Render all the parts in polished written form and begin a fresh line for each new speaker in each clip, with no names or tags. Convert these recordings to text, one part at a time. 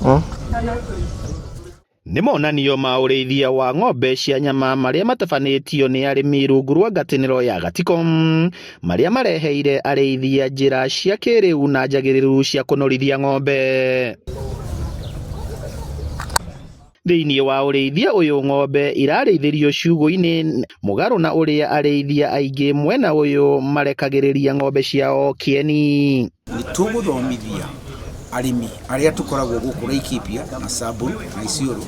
Nĩ monanio ma ũrĩithia wa ng'ombe cia nyama marĩa matabanĩtio nĩ arĩmi rungu rwa ngatĩnĩro ya Gatiko, marĩa mareheire arĩithia njĩra cia kĩrĩu na njagĩrĩru cia kũnorithia ng'ombe. Thĩinĩ wa ũrĩithia ũyũ ng'ombe irarĩithĩrio ciugũ-inĩ mũgarũ na ũrĩa arĩithia aingĩ mwena ũyũ marekagĩrĩria ng'ombe ciao kĩeni.
Nĩ tũgũthomithia arĩmi arĩa tũkoragwo gũkũ Laikipia na Samburu na Isiolo,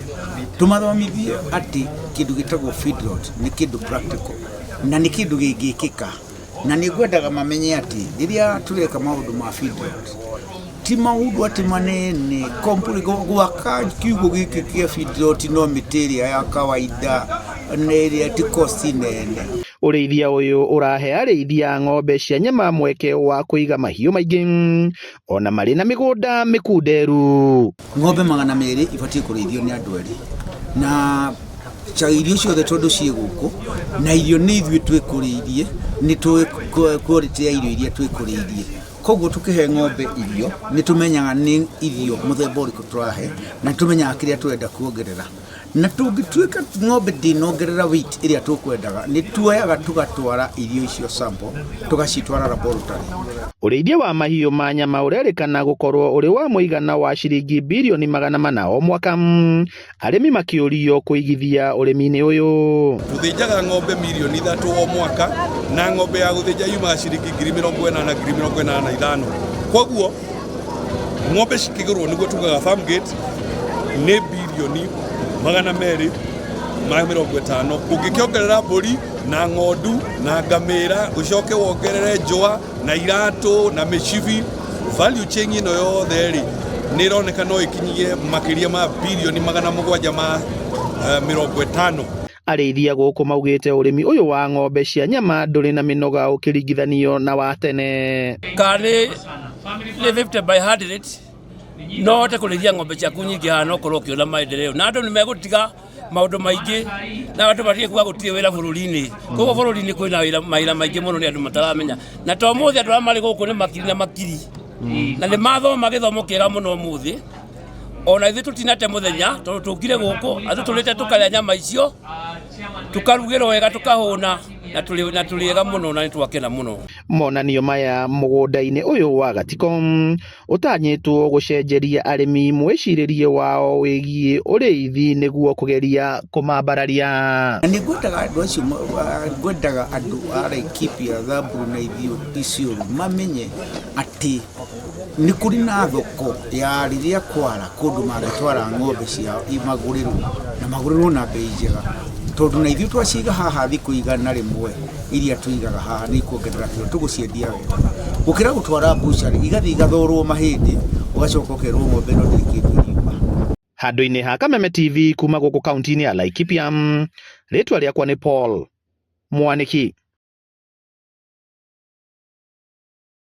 tũmathomithie atĩ kĩndũ gĩtagwo feedlot nĩ kĩndũ practical na nĩ kĩndũ gĩngĩkĩka. Na nĩ ngwendaga mamenye atĩ rĩrĩa tũreka maũndũ ma feedlot ti maũndũ atĩ manene, gwaka kiugũ gĩkĩ kĩa feedlot no mĩtĩ ĩrĩa ya kawaida na ĩrĩa ti cost nene.
Ũrĩithia ũyũ ũrahe arĩithia a ng'ombe cia nyama mweke wa kũiga mahiũ maingĩ ona marĩ na mĩgũnda mĩkunderu.
Ng'ombe 200 ibatiĩ kũrĩithio nĩ andũ erĩ na irio ciothe tondũ ciĩ gũkũ na irio nĩ ithuĩ twĩkũrĩirie, nĩ tũĩ quality ya irio iria twĩkũrĩirie. Koguo tũkĩhe ng'ombe irio nĩ tũmenyaga nĩ irio mũthemba ũrĩkũ tũrahe na nĩ tũmenyaga kĩrĩa tũrenda kuongerera. Na tũngĩtuĩka ng'ombe ndĩnongerera weight ĩrĩa tũkwendaga, nĩ tuoyaga tũgatwara irio icio sample, tũgacitwara laboratory.
Ũrĩithia wa mahiũ ma nyama ũrerĩkana gũkorwo ũrĩ wa mũigana wa ciringi birioni 400 o mwaka, arĩmi makĩũrio kũigithia ũrĩmi-inĩ ũyũ.
Tũthĩnjaga ng'ombe mirioni 3 o mwaka, na ng'ombe ya gũthĩnja yumaga ciringi 80,000, 85,000. Koguo ng'ombe cikĩgũrwo, nĩguo tugaga farm gate, nĩ birioni 250. Ũngĩkĩongerera mbũri na ng'ondu na ngamĩra, ũcoke wongerere njũa na iratũ na mĩcibi, value chain ĩno yothe rĩ, nĩ ĩroneka no ĩkinyie makĩria ma birioni 750.
Arĩithia gũkũ maugĩte ũrĩmi ũyũ wa ng'ombe cia nyama ndũrĩ na mĩnoga ũkĩringithanio na wa tene.
Kana nĩ 50 by 100 no hote kũrĩithia ng'ombe ciaku nyingĩ haha, no ũkorwo ũkĩona maendeleo na andũ nĩ megũtiga maũndũ maingĩ na andũ matige kuga gũtirĩ wĩra bũrũri-inĩ. Koguo bũrũri-inĩ kwĩna wĩra, mawĩra maingĩ mũno nĩ andũ mataramenya. Na to ũmũthĩ andũ arĩa marĩ gũkũ nĩ makiri na makiri na nĩ mathoma gĩthomo kĩega mũno ũmũthĩ. Ona ithuĩ tũtinate mũthenya tondũ tũkire gũkũ atũ tũrĩte, tũkarĩa nyama icio, tũkarugĩrwo wega, tũkahũna na tũrĩ ega mũno na nĩ twakena mũno.
Monanio maya mũgũnda-inĩ ũyũ wa Gatiko ũtanyĩtwo gũcenjeria arĩmi mwĩcirĩrie wao wĩgiĩ ũrĩithi nĩguo kũgeria kũmambararia.
Na nĩ ngwendaga andũ acio, ngwendaga andũ a Laikipia, Samburu na Isiolo mamenye atĩ nĩ kũrĩ na thoko ya rĩrĩa kwara kũndũ mangĩtwara ng'ombe ciao magũrĩrwo na magũrĩrwo na bei njega, tondũ na ithuĩ twaciga haha thikũ 100 iria tũigaga haha nĩ ikuongerera kĩro, tũgũciendia wega gũkĩra gũtwara butchery igathiĩ igathorwo mahĩndĩ, ũgacoka ũkerwo ng'ombe ĩno ndĩrĩ kĩndũ ĩriuma.
Handũ-inĩ ha Kameme TV kuma gũkũ kaunti-inĩ ya Laikipia, rĩtwa rĩakwa nĩ Paul Mwanĩki.